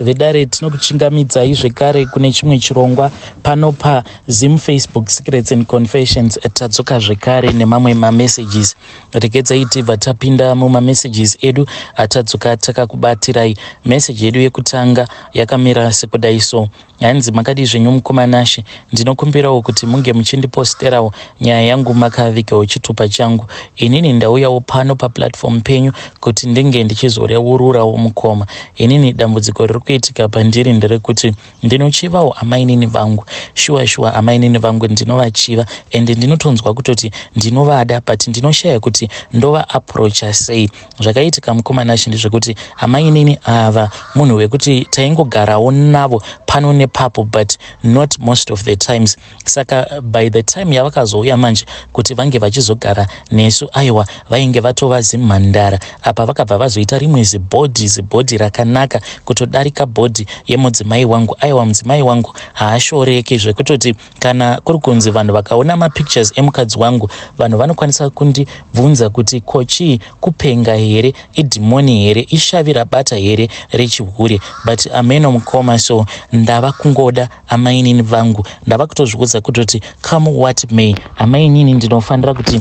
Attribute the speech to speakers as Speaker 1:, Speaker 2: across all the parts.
Speaker 1: Vedare, tinokuchingamidzai zvekare kune chimwe chirongwa pano paZim Facebook Secrets and Confessions. Tadzoka zvekare nemamwe mamessages. Regedzai tibva tapinda mumamessages edu atadzoka takakubatirai. Meseji yedu yekutanga yakamira sekudai so. Hanzi, "Makadii zvenyu mukoma Nashe? Ndinokumbirawo kuti munge muchindiposterawo nyaya yangu makavigawo chitupa changu. Inini ndauyawo pano paplatform penyu kuti ndinge ndichizoreururawo mukoma. Inini dambudziko riri kuitika pandiri nderekuti ndinochivawo amainini vangu. Shuwa shuwa, amainini vangu ndinovachiva ende ndinotonzwa kutoti ndinovada, but ndinoshaya kuti ndovaapproacha sei. Zvakaitika mukoma Nashe ndezvekuti amainini ava munhu wekuti taingogarawo navo pano nepapo, but not most of the times. Saka by the time yavakazouya manje kuti vange vachizogara nesu, aiwa, vainge vatova zimhandara. Apa vakabva vazoita rimwe zibhodhi, zibhodhi rakanaka kutodarika bhodhi yemudzimai wangu. Aiwa, mudzimai wangu haashoreki, zvekutoti kana kuri kunzi vanhu vakaona mapictures emukadzi wangu, vanhu vanokwanisa kundibvunza kuti kochii, kupenga here, idhimoni here, ishavi rabata here rechihure? But ameno mukoma, so ndava kungoda amainini vangu. Ndava kutozviudza kutoti come what may, amainini ndinofanira kuti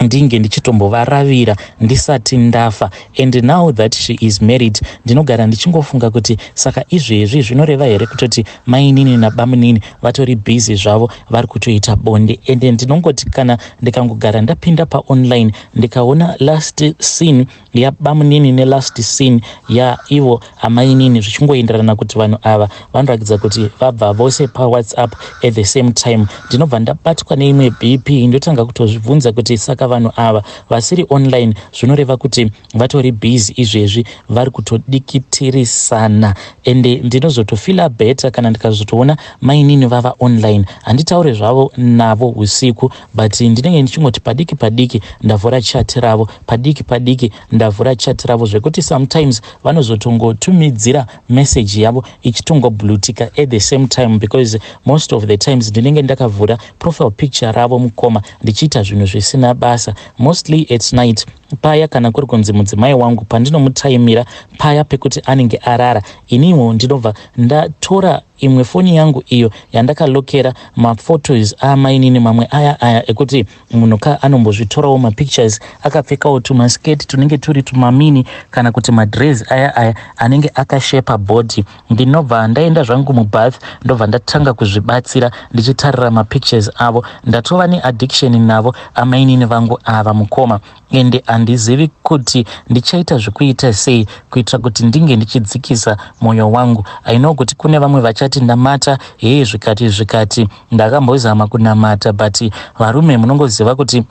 Speaker 1: ndinge ndichitombovaravira ndisati ndafa. And now that she is married, ndinogara ndichingofunga kuti saka izvezvi zvinoreva here kutoti mainini nabamunini vatori busy zvavo, vari kutoita bonde? Ende ndinongoti kana ndikangogara ndapinda paonline, ndikaona last seen yabamunini nelast seen yaivo amainini, zvichingoenderana kuti vanhu ava vanoratidza kuti vabva vose paWhatsApp at the same time, ndinobva ndabatwa neimwe BP. Ndotanga kutozvibvunza kuti saka vanhu ava vasiri online zvinoreva kuti vatori busy izvezvi, vari kutodikitirisana? Ende ndinozotofeela better kana ndikazotoona mainini vava online. Handitaure zvavo navo usiku, but ndinenge ndichingoti padiki padiki ndavhura chat ravo, padiki padiki ndavhura chat ravo, zvekuti sometimes vanozotongotumidzira meseji yavo ichitongoblutika at the same time, because most of the times ndinenge ndakavhura profile picture ravo mukoma, ndichiita zvinhu zvisina basa, mostly at night paya kana kuri kunzi mudzimai wangu pandinomutaimira paya pekuti anenge arara, iniwo ndinobva ndatora imwe foni yangu iyo yandakalokera maphotos amainini mamwe aya aya ekuti munhu ka anombozvitorawo mapictures akapfekawo tumasketi tunenge turi tumamini kana kuti madress aya aya anenge akashepa body. Ndinobva ndaenda zvangu mubath, ndobva ndatanga kuzvibatsira ndichitarira mapictures avo. Ndatova neaddiction navo amainini vangu ava mukoma, ende handizivi kuti ndichaita zvekuita sei kuitira kuti ndinge ndichidzikisa mwoyo wangu. I know kuti kune vamwe vachati ndamata hee, zvikati zvikati. Ndakambozama kunamata, but varume munongoziva kuti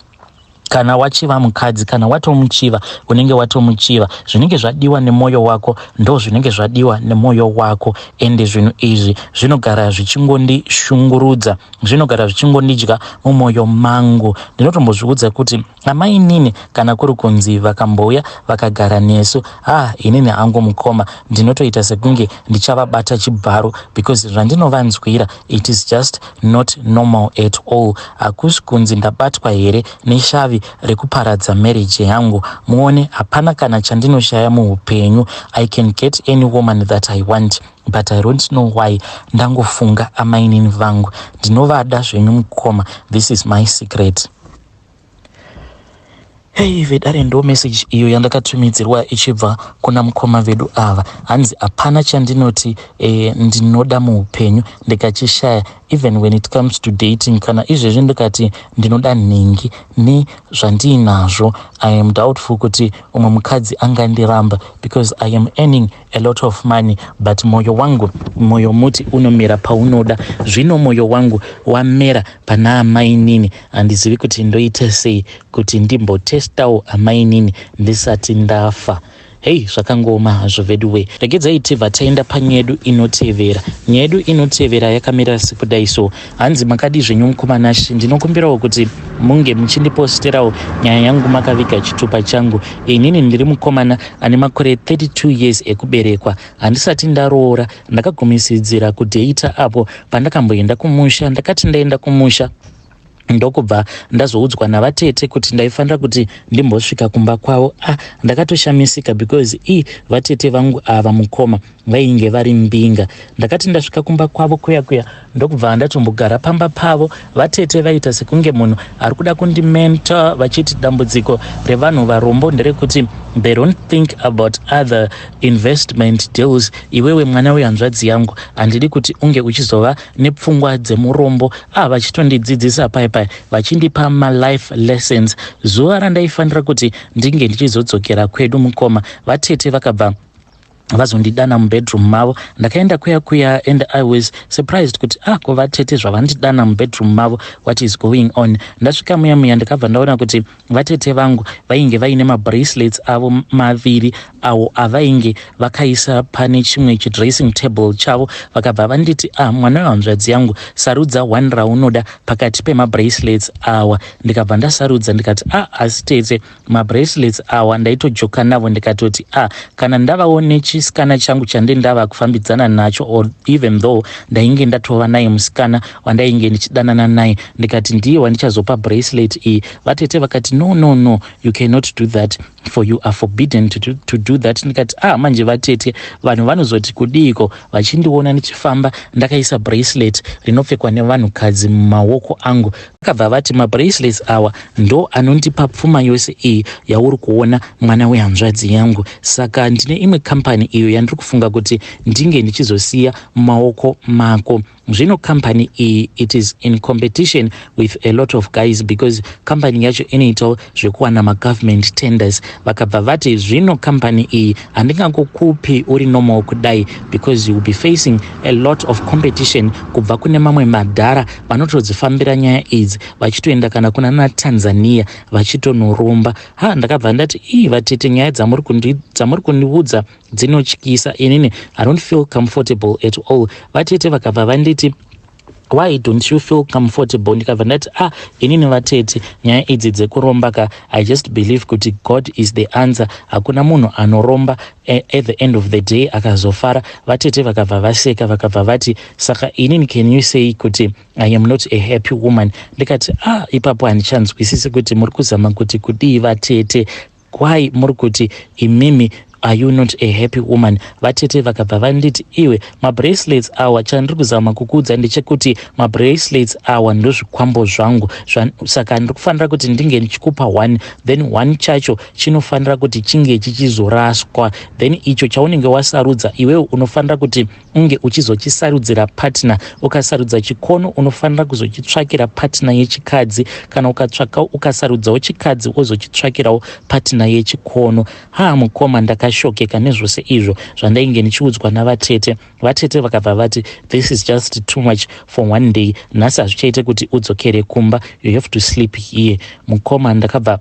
Speaker 1: kana wachiva mukadzi, kana watomuchiva, unenge watomuchiva. Zvinenge zvadiwa nemwoyo wako ndo zvinenge zvadiwa nemwoyo wako. Ende zvinhu izvi zvinogara zvichingondishungurudza, zvinogara zvichingondidya mumwoyo mangu. Ndinotombozviudza kuti amainini kana kuri kunzi vakambouya vakagara nesu, ah, inini hangu mukoma ndinotoita sekunge ndichavabata chibharo, because zvandinovanzwira, it is just not normal at all. Hakusi kunzi ndabatwa here neshavi rekuparadza marriage yangu? Muone, hapana kana chandinoshaya muupenyu. I can get any woman that I want, but I don't know why ndangofunga amainini vangu. Ndinovada zvenyu mukoma. This is my secret." Hei vedare, ndo meseji iyo yandakatumidzirwa ichibva kuna mukoma vedu ava. Hanzi, "Hapana chandinoti ndinoda muupenyu ndikachishaya. Even when it comes to dating, kana izvezvi ndikati ndinoda nhingi, nezvandiinazvo I am doubtful kuti umwe mukadzi angandiramba, because I am earning a lot of money. But mwoyo wangu, mwoyo muti unomera paunoda. Zvino mwoyo wangu wamera pana amainini. Handizivi kuti ndoita sei kuti ndimbotestawo amainini ndisati ndafa." Hei, zvakangoma hazvo veduwe. Regedzai tibva taenda panyaya yedu inotevera. Nyaya yedu inotevera yakamira sekudai so. Hanzi, "Makadi zvenyu mukoma Nashe? Ndinokumbirawo kuti munge muchindiposterawo nyaya yangu makaviga chitupa changu. Inini ndiri mukomana ane makore 32 years ekuberekwa. Handisati ndaroora. Ndakagumisidzira kudheita apo pandakamboenda kumusha. Ndakati ndaenda kumusha, ndokubva ndazoudzwa navatete kuti ndaifanira kuti ndimbosvika kumba kwavo. Ah, ndakatoshamisika because i vatete vangu ava mukoma Vainge vari mbinga. Ndakati ndasvika kumba kwavo kuya kuya ndokubva ndatombogara pamba pavo. Vatete vaita sekunge munhu ari kuda kundimenta, vachiti dambudziko revanhu varombo nderekuti they don't think about other investment deals. Iwewe mwana wehanzvadzi yangu, handidi kuti unge uchizova nepfungwa dzemurombo. Ah, vachitondidzidzisa pai pai, vachindipa malife lessons. Zuva randaifanira kuti ndinge ndichizodzokera kwedu, mukoma, vatete vakabva vazondidana mubedroom mavo. Ndakaenda kuya kuya and I was surprised kuti, ah, ko vatete zvavandidana mubedroom mavo, what is going on? Ndasvika muya muya, ndakabva ndaona kuti vatete vangu vainge vaine mabracelets avo maviri awo avainge vakaisa pane chimwe chidressing table chavo. Vakabva vanditi, "Ah, mwana wehanzvadzi yangu, sarudza one raunoda pakati pemabracelets awa." Ndikabva ndasarudza, ndikati, "Ah, asi tete, mabracelets awa ndaitojoka navo." Ndikatoti, "Ah, kana ndavawo nechisikana changu chandindava kufambidzana nacho," or even though ndainge ndatova naye musikana wandainge ndichidanana naye, ndikati, "Ndiye wandichazopa bracelet iyi." Vatete vakati, "No, no, no, you cannot do that, for you are forbidden to do that." Ndikati, "Ah, manje vatete, vanhu vanozoti kudiiko vachindiona ndichifamba ndakaisa bracelet rinopfekwa nevanhukadzi mumaoko angu?" Vakabva vati, "Mabracelets awa ndo anondipa pfuma yose iyi yauri kuona, mwana wehanzvadzi yangu. Saka ndine imwe kambani iyo yandiri kufunga kuti ndinge ndichizosiya mumaoko mako. Zvino kambani iyi, it is in competition with a lot of guys, because kambani yacho inoitawo zvekuwana magovernment tenders." Vakabva vati, "Zvino kambani iyi handingangokupi uri normal kudai, because you will be facing a lot of competition kubva kune mamwe madhara vanotodzifambira nyaya idzi, vachitoenda kana kuna naTanzania vachitonoromba." Ha, ndakabva ndati, "Ii, vatete, nyaya dzamuri kundiudza dzinotyisa. Inini I don't feel comfortable at all." Vatete vakabva vanditi, "Why don't you feel comfortable?" Ndikabva ndati, "Ah, inini vatete, nyaya idzi dzekuromba ka, I just believe kuti God is the answer. Hakuna munhu anoromba at the end of the day akazofara." Vatete vakabva vaseka, vakabva vati, "Saka inini, can you say kuti I am not a happy woman?" Ndikati, "Ah, ipapo handichanzwisisi kuti muri kuzama kuti kudii, vatete. Why muri kuti imimi are you not a happy woman?" Vatete vakabva vanditi, "Iwe, mabracelets awa, chandiri kuzama kukuudza ndechekuti mabracelets awa ndozvikwambo zvangu. Saka ndiri kufanira kuti ndinge ndichikupa one, then one chacho chinofanira kuti chinge chichizoraswa. Then icho chaunenge wasarudza iwewe unofanira kuti unge uchizochisarudzira partner. Ukasarudza chikono, unofanira kuzochitsvakira partner yechikadzi. Kana ukatsvaka, ukasarudzawo chikadzi, wozochitsvakirawo partner yechikono." Ha, mukoma, ndakashokeka nezvose izvo zvandainge ndichiudzwa navatete. Vatete vakabva vati, "This is just too much for one day. Nhasi hazvichaite kuti udzokere kumba. You have to sleep here." Mukoma, ndakabva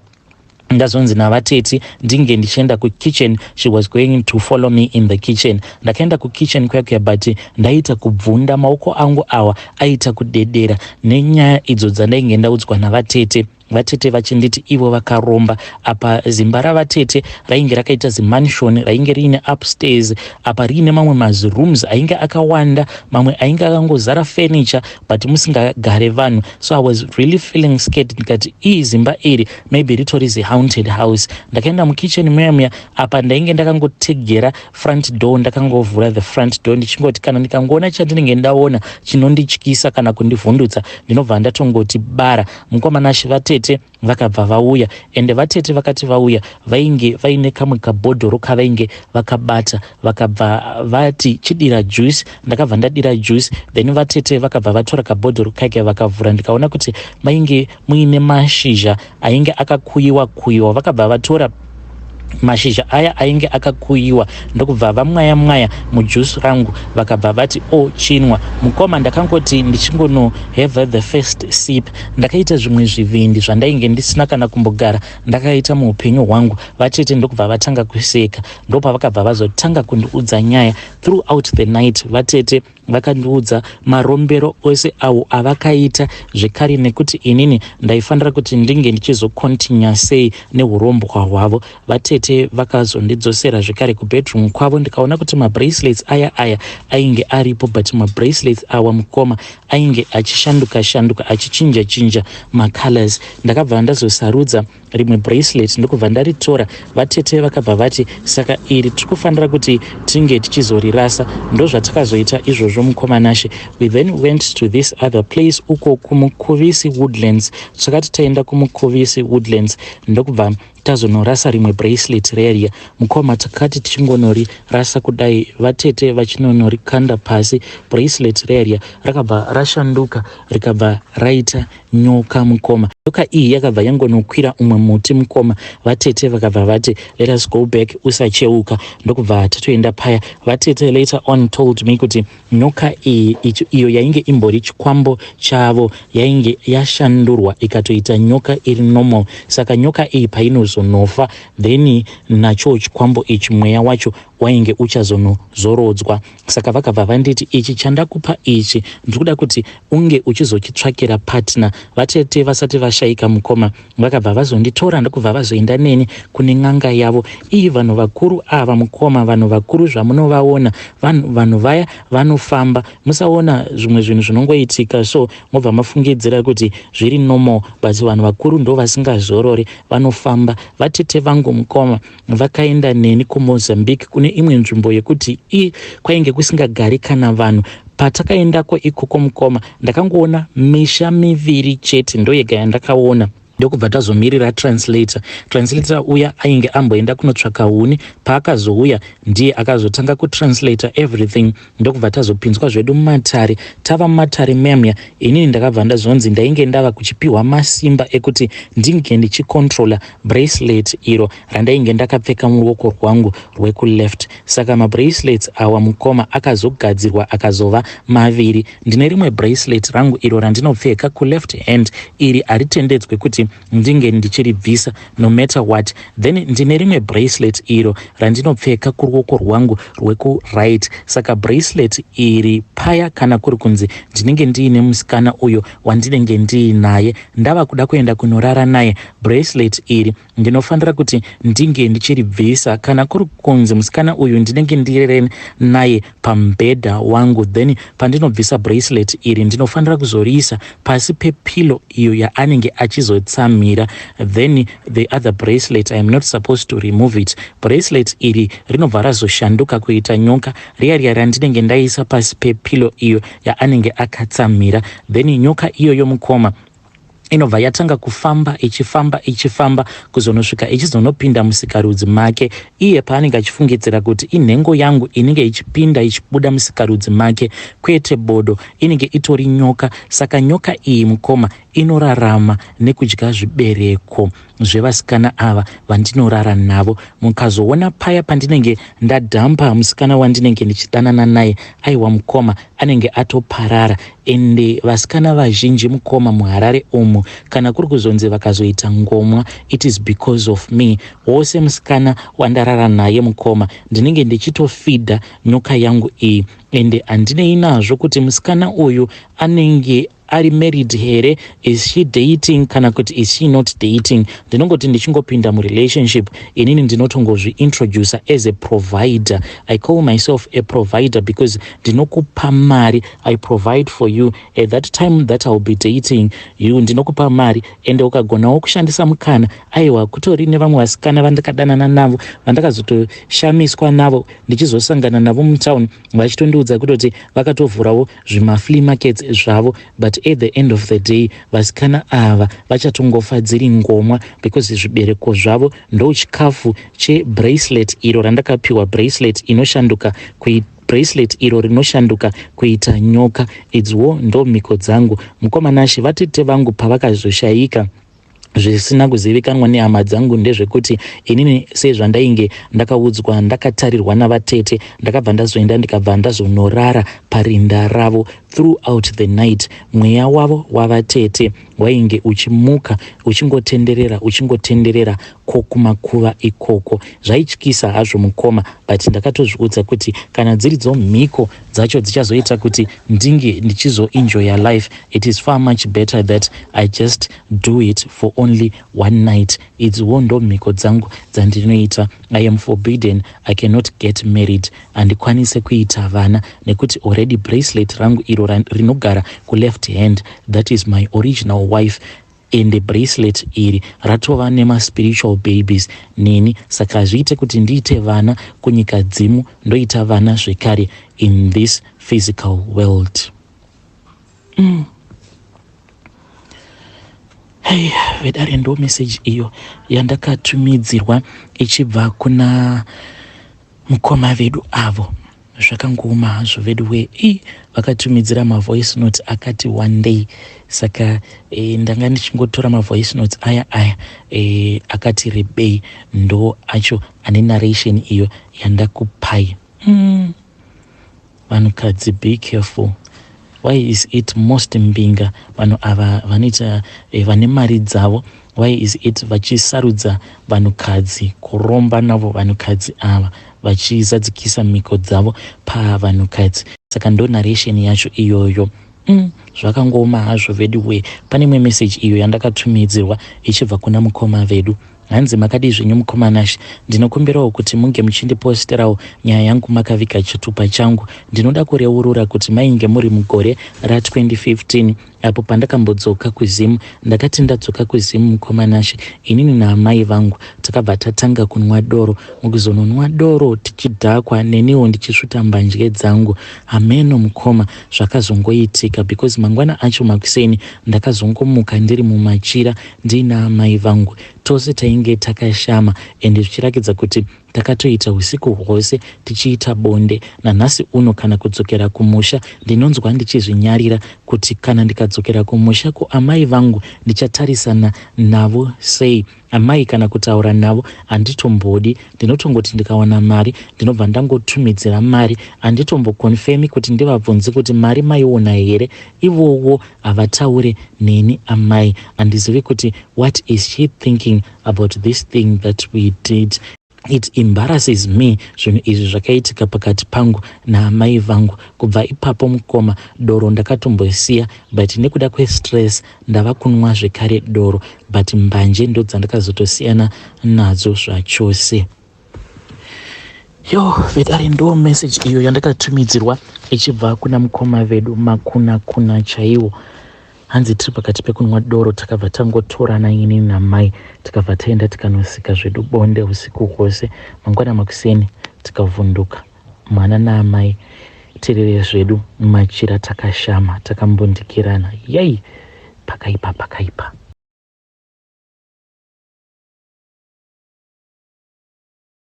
Speaker 1: ndazonzi navatete ndinge ndichienda kukitchen. She was going to follow me in the kitchen. Ndakaenda kukitchen kuya, but ndaita kubvunda, maoko angu awa aita kudedera nenyaya idzo dzandainge ndaudzwa navatete, vatete vachinditi ivo vakaromba. Apa zimba ravatete rainge rakaita zimansion rainge riine upstairs, apa riine mamwe mazirooms ainge akawanda, mamwe ainge akangozara furniture but musingagare vanhu. So I was really feeling scared. Ndikati, "Ii, zimba iri maybe ritori zihaunted house." Ndakaenda mukitchen muya muya. Apa ndainge ndakangotegera front door, ndakangovhura the front door, ndichingoti kana ndikangoona chandinenge ndaona chinondityisa kana kundivhundutsa, ndinobva ndatongoti bara. Mukoma Nashe, vatete vakabva vauya, ende vatete vakati vauya, vainge vaine kamwe kabhodhoro kavainge vakabata. Vakabva vati, "Chidira juice." Ndakabva ndadira juice. Then vatete vakabva vatora kabhodhoro kake, vakavhura. Ndikaona kuti mainge muine mashizha ainge akakuyiwa kuyiwa. Vakabva vatora mashizha aya ainge akakuyiwa, ndokubva vamwaya mwaya mujuice rangu. Vakabva vati, "O, oh, chinwa." Mukoma, ndakangoti ndichingonohave the first sip, ndakaita zvimwe zvivindi zvandainge ndisina kana kumbogara ndakaita muupenyu hwangu. Vatete ndokubva vatanga kuseka. Ndopavakabva vazotanga kundiudza nyaya throughout the night. Vatete Vakandiudza marombero ose awo avakaita zvekare nekuti inini ndaifanira kuti ndinge ndichizokontinya sei neurombwa hwavo. Vatete vakazondidzosera zvekare kubedroom kwavo, ndikaona kuti mabracelets aya aya ainge aripo, but mabracelets awa mukoma ainge achishanduka shanduka, achichinja chinja macolors. Ndakabva ndazosarudza rimwe bracelet, ndokubva ndaritora. Vatete vakabva vati, "Saka iri tiri kufanira kuti tinge tichizorirasa." Ndozvatakazoita izvozvo, mukoma Nashe. We then went to this other place uko kuMukuvisi Woodlands. Takati taenda kuMukuvisi Woodlands, ndokubva tazonorasa rimwe bracelet reria, mukoma. Takati tichingonorirasa kudai, vatete vachinonorikanda pasi, bracelet reria rakabva rashanduka, rikabva raita nyoka, mukoma. Nyoka iyi yakabva yangonokwira umwe muti, mukoma. Vatete vakabva vati, "Let us go back, usacheuka." Ndokubva tatoenda paya. Vatete later on told me kuti nyoka iyi, iyo yainge imbori chikwambo chavo, yainge yashandurwa ikatoita nyoka iri normal. Saka nyoka iyi painozonofa, then nacho chikwambo ichi, mweya wacho wainge uchazonozorodzwa. Saka vakabva vanditi, "Ichi chandakupa ichi, ndiri kuda kuti unge uchizochitsvakira partner." Vatete vasati vashayika, mukoma, vakabva vazonditora, ndokubva vazoenda neni kune n'anga yavo iyi. Vanhu vakuru ava, mukoma, vanhu vakuru zvamunovaona, vanhu vaya vanofamba. Musaona zvimwe zvinhu zvinongoitika so mobva mafungidzira kuti zviri normal, but vanhu vakuru ndo vasingazorori, vanofamba. Vatete vangu, mukoma, vakaenda neni kuMozambique, kune imwe nzvimbo yekuti kwainge kusingagari kana vanhu. Patakaendako ikoko, mukoma, ndakangoona misha miviri chete, ndo yega yandakaona. Ndokubva tazomirira translator. Translator uya ainge amboenda kunotsvaka huni. Paakazouya, ndiye akazotanga kutranslata everything. Ndokubva tazopinzwa zvedu mumatare. Tava mumatare memya, inini ndakabva ndazonzi ndainge ndava kuchipiwa masimba ekuti ndinge ndichicontrola bracelet iro randainge ndakapfeka muruoko rwangu rwekuleft. Saka mabracelets awa, mukoma, akazogadzirwa akazova maviri. Ndine rimwe bracelet rangu iro randinopfeka kuleft hand. Iri haritendedzwe kuti ndinge ndichiribvisa no matter what. Then ndine rimwe bracelet iro randinopfeka kuruoko rwangu rwekuright. Saka bracelet iri paya, kana kuri kunzi ndinenge ndiine musikana uyo wandinenge ndiinaye, ndava kuda kuenda kunorara naye, bracelet iri ndinofanira kuti ndinge ndichiribvisa. Kana kuri kunzi musikana uyu ndinenge ndirere naye pamubhedha wangu, then pandinobvisa bracelet iri, ndinofanira kuzoriisa pasi pepillow iyo yaanenge achizotsamira. Then the other bracelet, I am not supposed to remove it. Bracelet iri rinobva razoshanduka kuita nyoka riya riya randinenge ndaisa pasi pepillow iyo yaanenge akatsamira. Then nyoka iyoyo, mukoma, inobva yatanga kufamba, ichifamba, ichifamba, kuzonosvika ichizonopinda musikarudzi make. Iye paanenge achifungidzira kuti inhengo yangu inenge ichipinda ichibuda musikarudzi make, kwete bodo, inenge itori nyoka. Saka nyoka iyi, mukoma, inorarama nekudya zvibereko zvevasikana ava vandinorara navo. Mukazoona paya pandinenge ndadhampa musikana wandinenge ndichidanana naye, aiwa mukoma, anenge atoparara. Ende vasikana vazhinji, mukoma, muHarare umu, kana kuri kuzonzi vakazoita ngomwa, it is because of me. Wose musikana wandarara naye, mukoma, ndinenge ndichitofidha nyoka yangu iyi. Ende handinei nazvo kuti musikana uyu anenge ari married here, is she dating kana kuti is she not dating. Ndinongoti ndichingopinda murelationship, inini ndinotongozviintroduca as a provider. I call myself a provider because ndinokupa mari. I provide for you at that time that I will be dating you. Ndinokupa mari, ende ukagonawo kushandisa mukana, aiwa, kutori nevamwe vasikana vandakadanana navo, vandakazotoshamiswa navo ndichizosangana navo mutown, vachitondiudza kutoti vakatovhurawo zvimaflea markets zvavo. But at the end of the day, vasikana ava vachatongofa dziri ngomwa, because zvibereko zvavo ndo chikafu chebracelet iro randakapiwa, bracelet inoshanduka, bracelet iro rinoshanduka kuita nyoka. Idziwo ndo mhiko dzangu, mukoma Nashe. Vatete vangu pavakazoshayika, Zvisina kuzivikanwa nehama dzangu ndezvekuti inini sezvandainge ndakaudzwa ndakatarirwa navatete, ndakabva ndazoenda ndikabva ndazonorara parinda ravo throughout the night. Mweya wavo wavatete wainge uchimuka uchingotenderera uchingotenderera ko kumakuva ikoko. Zvaityisa hazvo mukoma, but ndakatozviudza kuti kana dziridzo mhiko dzacho dzichazoita kuti ndinge ndichizoenjoya life, it is far much better that I just do it for only one night. Idziwo ndo mhiko dzangu dzandinoita. I am forbidden, I cannot get married, handikwanise kuita vana nekuti already bracelet rangu iro rinogara kuleft hand, that is my original wife, ende bracelet iri ratova nemaspiritual babies neni, saka hazviite kuti ndiite vana kunyika dzimu, ndoita vana zvekare in this physical world. Hey, vedare, ndo message iyo yandakatumidzirwa ichibva kuna mukoma vedu avo. Zvakangooma hazvo vedu we. I vakatumidzira mavoice notes akati one day, saka ndanga ndichingotora mavoice notes aya akati rebei, ndo acho ane narration iyo yandakupai. Vanhukadzi, be careful. Why is it most mbinga, vanhu ava vanoita vane mari dzavo, why is it vachisarudza vanhukadzi kuromba navo, vanhukadzi ava vachizadzikisa mhiko dzavo pavanhukadzi? Saka ndo narration yacho iyoyo. Zvakangooma hazvo vedu we. Pane imwe message iyo yandakatumidzirwa ichibva kuna mukoma vedu. Hanzi, "Makadii zvenyu mukoma Nashe? Ndinokumbirawo kuti munge muchindiposterawo nyaya yangu makaviga chitupa changu. Ndinoda kureurura kuti mainge muri mugore ra2015 apo pandakambodzoka kuZimu. Ndakati ndadzoka kuZimu, mukoma Nashe, inini naamai vangu takabva tatanga kunwa doro. Mukuzononwa doro tichidhakwa, neniwo ndichisvuta mbanje dzangu, hameno mukoma zvakazongoitika, because mangwana acho makuseni ndakazongomuka ndiri mumachira ndiina amai vangu. Tose tainge takashama ende zvichirakidza kuti takatoita usiku hwose tichiita bonde. Nanhasi uno kana kudzokera kumusha ndinonzwa ndichizvinyarira kuti kana ndikadzokera kumusha kuamai vangu ndichatarisana navo sei? Amai kana kutaura navo handitombodi. Ndinotongoti ndikawana mari ndinobva ndangotumidzira mari, handitomboconfirmi kuti ndivabvunze kuti mari maiona here. Ivowo havataure neni amai. Handizivi kuti what is she thinking about this thing that we did. It embarrasses me zvinhu izvi zvakaitika pakati pangu naamai vangu. Kubva ipapo mukoma, doro ndakatombosiya, but nekuda kwestress ndava kunwa zvekare doro, but mbanje ndo dzandakazotosiyana nadzo zvachose." Yo vedare, ndo message iyo yandakatumidzirwa ichibva kuna mukoma vedu. Makuna kuna chaiwo. Hanzi tiri pakati pekunwa doro takabva tangotorana ini namai, tikabva taenda tikanosika zvedu bonde usiku hwose. Mangwana makuseni tikavhunduka mwana naamai tirere zvedu mumachira takashama, takambundikirana. Yei, pakaipa, pakaipa.